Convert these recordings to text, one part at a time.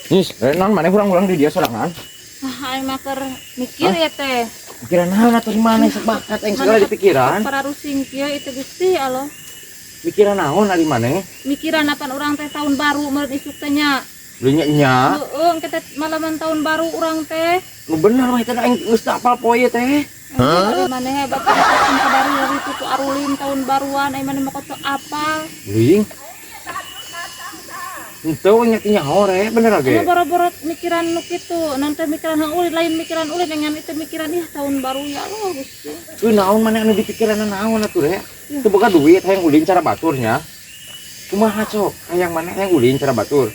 Nis, naon maneh hurang-hurang di dieu sorangan? Ah, aing mah keur mikir ya teh. Pikiran naon atuh di mana sok bakat aing segala di pikiran. Para rusing kieu itu, Gusti Allah. Pikiran naon ari maneh? Mikiran apan urang teh tahun baru meureun isuk teh nya. Lu nya nya. Heeh, engke teh malaman tahun baru urang teh. Nu bener mah eta aing geus teu apal poe teh. Hah? Maneh hebat kan dari itu tuh arulin tahun baruan, aing maneh mah teu apal. Leuing. Henteu nya teh nyaho re, bener Anu ge. Boro-boro mikiran nu kitu, nanti mikiran hang ulin, lain mikiran ulin dengan itu mikiran ih tahun baru, ya Allah Gusti. Tuh naon maneh anu dipikiran naon atuh re? Teu boga duit hayang ulin cara baturnya. Kumaha sok? Hayang maneh hayang ulin cara batur.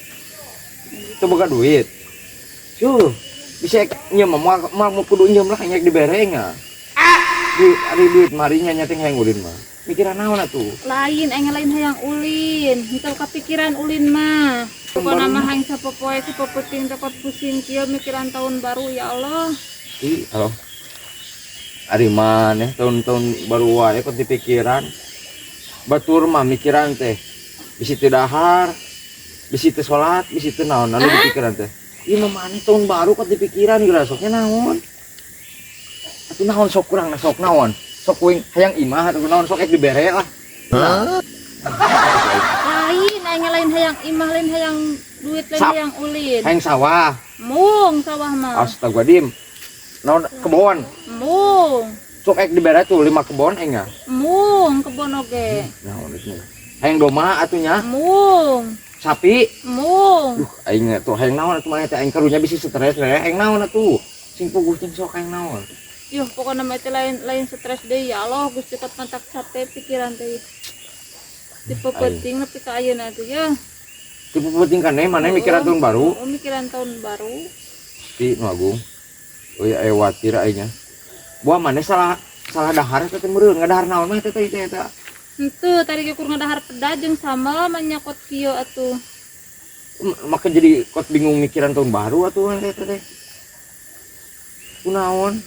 Teu boga duit. Tuh, bisa nyeum mah moal moal kudu nyeum lah nya dibere nya. Duit ari duit marinya nya teh hayang ulin mah. Mikiran naon atuh? Lain, aing lain hayang ulin, henteu kapikiran ulin mah. Pokokna mah hayang sapopoe sapopenting tekot pusing kieu mikiran tahun baru, ya Allah. Ih, halo. Ari maneh tahun-tahun baru wae kok dipikiran. Batur mah mikiran teh. Bisi teu dahar, bisi teu salat, bisi teu naon anu dipikiran teh. Ieu mah maneh tahun baru kok dipikiran geura soknya naon? Atuh naon sok kurang sok naon? Sok kuing hayang imah atau naon sok ek dibere lah. Nah. Lain, aing lain hayang imah, lain hayang duit, lain hayang ulin. Hayang sawah. Mung sawah mah. Astagfirullahaladzim. Naon kebon? Mung. Sok ek dibere tuh lima kebon aing nya. Mung kebon oge. Naon itu? Hayang domba atuh nya. Mung. Sapi. Mung. Duh, aing tuh hayang naon atuh maneh teh, aing karunya bisi stres re. Hayang naon atuh? Sing puguh ting sok hayang naon? Yuh, pokoknya mah itu lain lain stres deh, ya Allah Gusti, kat mantak sate pikiran teh. Tipe penting nepi ka ayeuna teh ya. Tipe penting kan maneh mikiran tahun baru. Oh, mikiran tahun baru. Ti nu agung. Oh ya, aya watir aing nya. Buah maneh salah salah dahar eta teh meureun ngadahar naon mah eta teh eta. Henteu, tadi ge kur ngadahar peda jeung sambal mah nyakot kieu atuh. Maka jadi kot bingung mikiran tahun baru atuh maneh eta teh. Kunaon?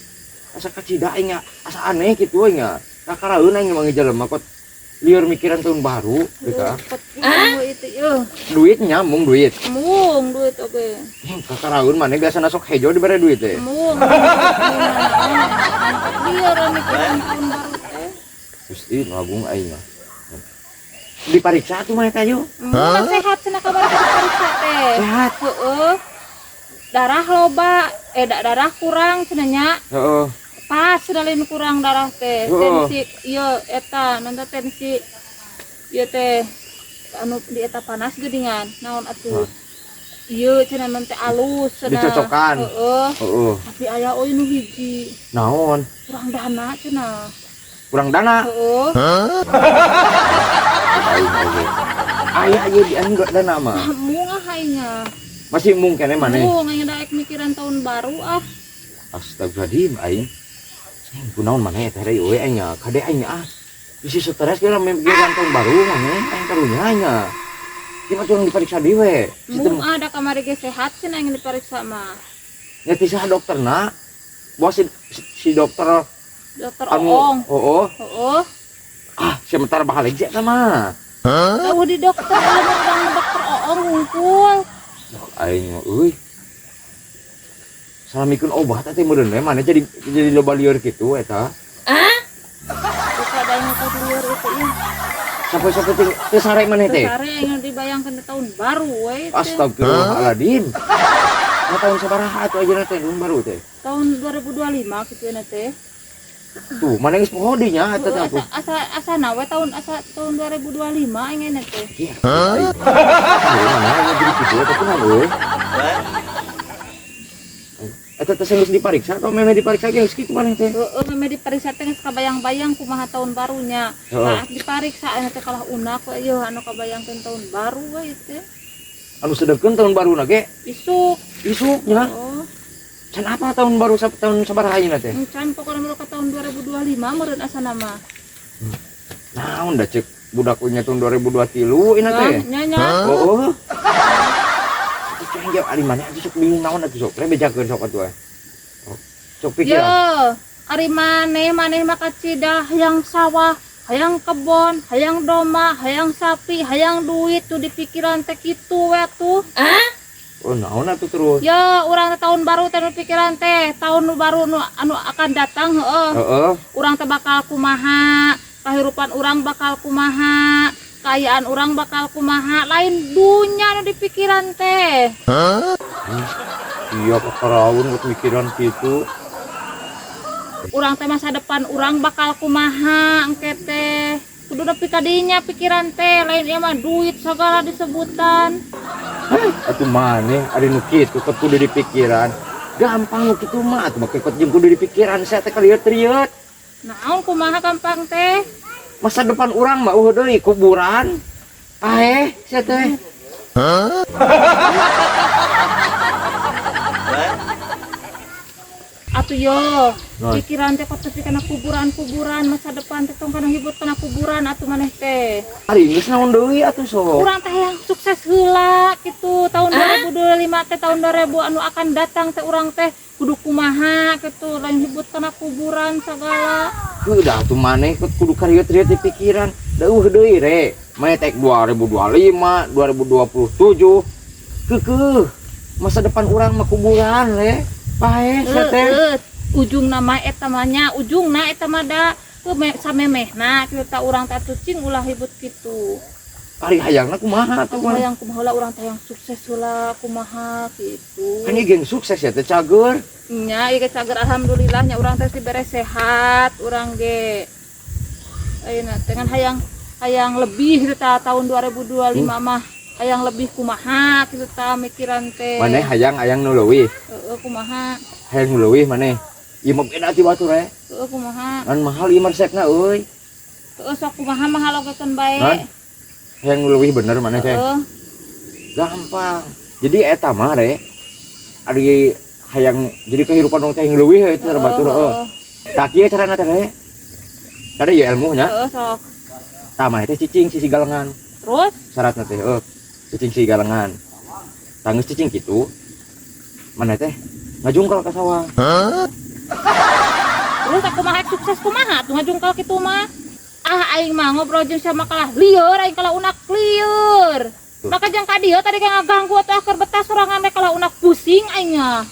Asa kacida aing nya, asa aneh kitu aing nya. Kakaraeun aing mah jelema kot lieur mikiran tahun baru gitu. Ah. Kot bingung itu yeuh. Duit nyambung duit. Mung duit oge. Kakaraeun maneh biasana sok hejo dibere duit teh. Mung. Lieur mikiran tahun baru teh. Gusti nu agung aing mah. Dipariksa atuh maneh teh ayo. Mung sehat cenah kamari teh dipariksa teh. Sehat. Heeh. Darah loba, eh darah kurang cenah nya. Heeh. Pas sudah lain kurang darah teh. Heeh. Tensi ieu eta nanti tensi ieu teh anu di eta panas geuningan naon atuh. Ieu cenah nanti alus cenah. Dicocokan. Heeh. Heeh. Tapi aya euy nu hiji. Naon? Kurang dana cenah. Kurang dana. Heeh. Aing oge. Aya ieu di aing dana mah. Mung ah aingnya. Masih mung keneh maneh. Mung aing daek mikiran tahun baru ah. Astagfirullahaladzim aing. Aing kunaon maneh eta deui euy aing nya. Kade aing ah. Bisi stres geura mikiran tahun baru maneh aing karunya aing nya. Ieu mah urang diperiksa deui we. Mung ah da kamari ge sehat cenah aing diperiksa mah. Nya ti saha dokterna? Bahwa si dokter Dokter anu Oong. Oh, Heeh. ah, sementara bakal aja eta mah. Tahu di dokter lamun urang dokter Oong hungkul. Aing mah euy. Salamikeun obat teh meureun we maneh jadi loba lieur kitu eta. Buka da aing teh lieur itu ih. Sampai-sampai teu sare maneh teh. Sare yang dibayangkan di tahun baru we teh. Astagfirullahaladzim. Nah, tahun sabaraha atuh ayeuna teh tahun baru teh? Tahun 2025 kitu na teh. Tuh, mana geus poho di nya eta teh Asa atuh. Asa asa na we tahun asa tahun 2025 aing teh. Iya, aing. Mana jadi kitu eta kunaon euy? Eta teh geus dipariksa atau memang dipariksa ge geus kitu maneh teh? Heeh, memang dipariksa teh geus kabayang-bayang kumaha tahun barunya. Heeh. Nah, dipariksa aya teh kalah unak we ieu anu kabayangkeun tahun baru we teh. Anu sedengkeun tahun baru na ge Isuk. Isuk nya. Oh, Can apa tahun baru tahun sabaraha ayeuna teh? Can pokona mah ka tahun 2025 meureun asana mah. Naon da cek budak nya tahun 2023 ina teh. Nya nya. Oh. Itu ceng jawab ari maneh atuh sok bingung naon atuh sok. Re bejakeun sok atuh. Oh, sok Yo, pikiran. Ari maneh maneh mah kacida hayang sawah, hayang kebon, hayang domba, hayang sapi, hayang duit tuh di pikiran teh kitu we tuh. Oh, naon atuh terus? Ya, urang teh tahun baru teh nu pikiran teh, tahun nu baru nu anu akan datang heeh. Urang teh bakal kumaha, kahirupan urang bakal kumaha, kaayaan urang bakal kumaha, lain dunya nu dipikiran teh. Iya, kakaraun buat mikiran gitu. Urang teh masa depan urang bakal kumaha engke teh. Kudu nepi ka dinya pikiran teh, lain ieu mah duit segala disebutan. Atuh maneh ari nu kitu ket kudu dipikiran. Gampang nu kitu mah, atuh mah kekot jeung kudu dipikiran saya teh kalieu-rieu. Naon, kumaha gampang teh? Masa depan urang mah euweuh deui, kuburan. Aeh, sia teh. Atuh yo, Naon? Pikiran teh kok tepi kana kuburan-kuburan, masa depan teh tong kana hibut kana kuburan atuh maneh teh. Ari geus naon deui atuh sok? Urang teh yang sukses heula gitu tahun 2025 teh, tahun 2000 anu akan datang teh urang teh kudu kumaha gitu, lain hibut kana kuburan segala. Heuh dah atuh maneh kot kudu karieu-rieu di pikiran. Da euweuh deui re. Maneh tek 2025, 2027. Keukeuh. Masa depan urang mah kuburan re. Paeh sia teh. Heueuh, ujung nama eta mah nya, ujungna eta mah da heuh samemehna kitu ta urang teh atuh cing ulah hibut kitu. Ari hayangna kumaha atuh Atuh maneh? Hayang kumaha heula, urang teh hayang sukses heula kumaha gitu. Kan ieu geng sukses ya teh cager. Nya ieu ge cager, alhamdulillah nya, urang teh dibere sehat urang ge. Ayeuna teh ngan hayang hayang lebih gitu ta tahun 2025 mah hayang lebih kumaha kitu ta mikiran teh. Maneh hayang hayang nu leuwih. Heeh, kumaha? Hayang nu leuwih maneh. Ieu mah beda ti batur re. Heeh, kumaha? Ngan mahal ieu mah resepna euy. Heeh, sok kumaha mahal oge keun bae. Hah? Hayang nu leuwih bener maneh teh? Heeh. Gampang. Jadi eta mah re. Ari hayang jadi kehidupan urang teh yang leuwih itu batur heeh. Tah kieu carana teh re. Tadi ya ilmunya. Heeh, sok. Tah maneh teh cicing sisi galengan. Terus? Syaratna teh heuh. Cicing sisi galengan. Tah geus cicing kitu. Maneh teh ngajungkal ka sawah. Terus aku mah sukses kumaha tuh ngajungkal kitu mah? Ah, aing mah ngobrol jeung sama kalah lieur, aing kalah unak lieur. Tuh. Maka jang ka dieu tadi kan ngaganggu atuh keur betah sorangan teh kalah unak pusing aing mah.